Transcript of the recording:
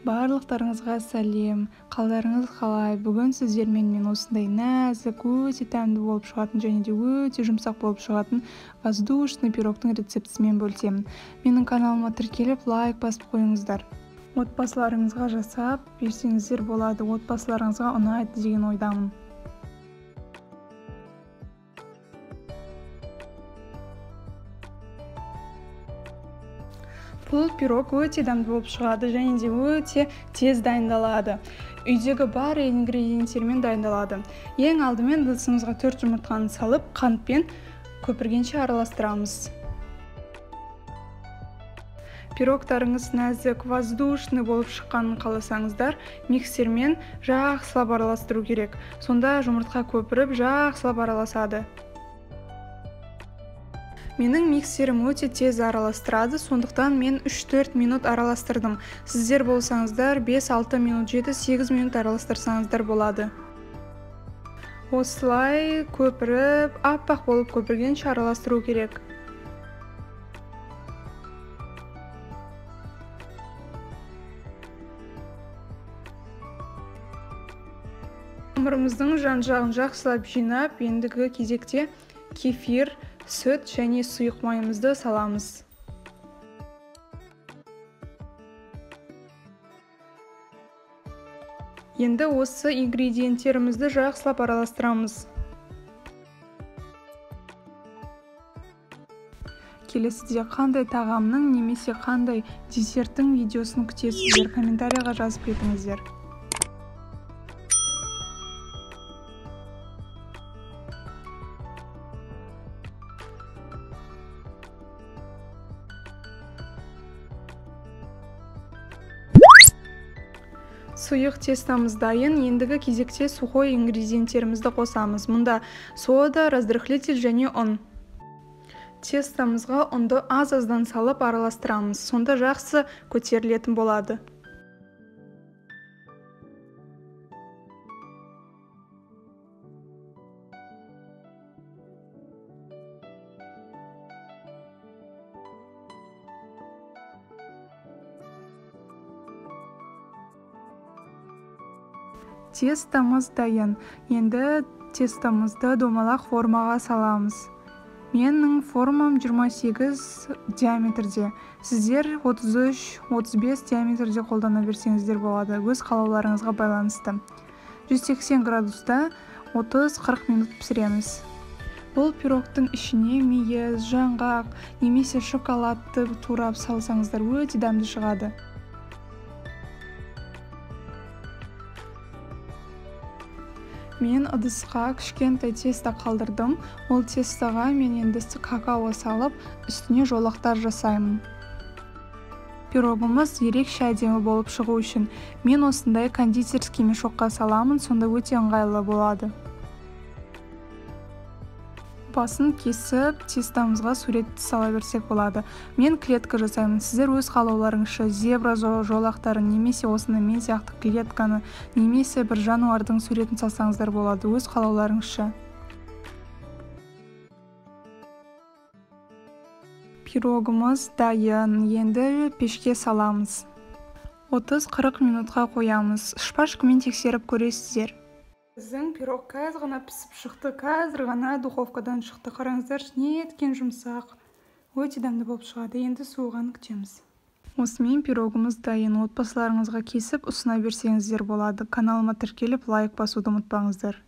Барлықтарыңызға сәлем. Қалдарыңыз қалай? Бүгін сіздермен мен осындай нәзік, өте дәмді болып шығатын және де өте жұмсақ болып шығатын воздушный пирогтың рецептісімен бөлісемін. Менің каналыма тіркеліп, лайк басып қойыңыздар. Отбасыларыңызға жасап берсеңіздер болады. Отбасыларыңызға ұнайды деген ойдамын. Бұл пирог өте дәмді болып шығады және де өте тез дайындалады. Үйдегі бар ингредиенттермен дайындалады. Ең алдымен ыдысымызға 4 жұмыртқаны салып, қантпен көпіргенше араластырамыз. Пирогтарыңыз нәзік, воздушный болып шыққанын қаласаңыздар, миксермен жақсылап араластыру керек. Сонда жұмыртқа көпіріп, жақсылап араласады. Менің миксерім өте тез араластырады, сондықтан мен 3-4 минут араластырдым. Сіздер болсаңыздар 5-6 минут, 7-8 минут араластырсаңыздар болады. Осылай көпіріп, аппақ болып көпіргенше араластыру керек. Қамырымыздың жан-жағын жақсылап жинап, ендігі кезекте кефир, сүт және сұйық майымызды саламыз. Енді осы ингредиенттерімізді жақсылап араластырамыз. Келесіде қандай тағамның немесе қандай десерттің видеосын күтесіздер, комментарийға жазып кетіңіздер. Сұйық тестамыз дайын, ендігі кезекте сухой ингредиенттерімізді қосамыз. Мұнда сода, разрыхлитель және ұн. Тестамызға ұнды аз-аздан салып араластырамыз, сонда жақсы көтерілетін болады. Тестамыз дайын. Енді тестамызды домалақ формаға саламыз. Менің формам 28 диаметрде. Сіздер 33-35 диаметрде қолдана берсеңіздер болады, өз қалауларыңызға байланысты. 180 градуста 30-40 минут пісіреміз. Бұл пирогтың ішіне мейіз, жаңғақ немесе шоколадты турап салсаңыздар өте дәмді шығады. Мен ыдысқа кішкентай тесто қалдырдым. Ол тестоға мен енді какао салып, үстіне жолақтар жасаймын. Пирогымыз ерекше әдемі болып шығу үшін мен осындай кондитерский мешокқа саламын, сонда өте ыңғайлы болады. Басын кесіп, тестамызға суретті сала берсек болады. Мен клетка жасаймын. Сіздер өз қалауларыңызша зебра жолақтарын немесе осыны мен сияқты клетканы немесе бір жануардың суретін салсаңыздар болады, өз қалауларыңызша. Пирогымыз дайын. Енді пешке саламыз. 30-40 минутқа қоямыз. Шпажкамен тексеріп көресіздер. Біздің пирог қазір ғана пісіп шықты, қазір ғана духовкадан шықты. Қараңыздаршы, неткен жұмсақ, өте дәмді болып шығады. Енді суығанын күтеміз. Осымен пирогымыз дайын. Отбасыларыңызға кесіп ұсына берсеңіздер болады. Каналыма тіркеліп, лайк басуды ұмытпаңыздар.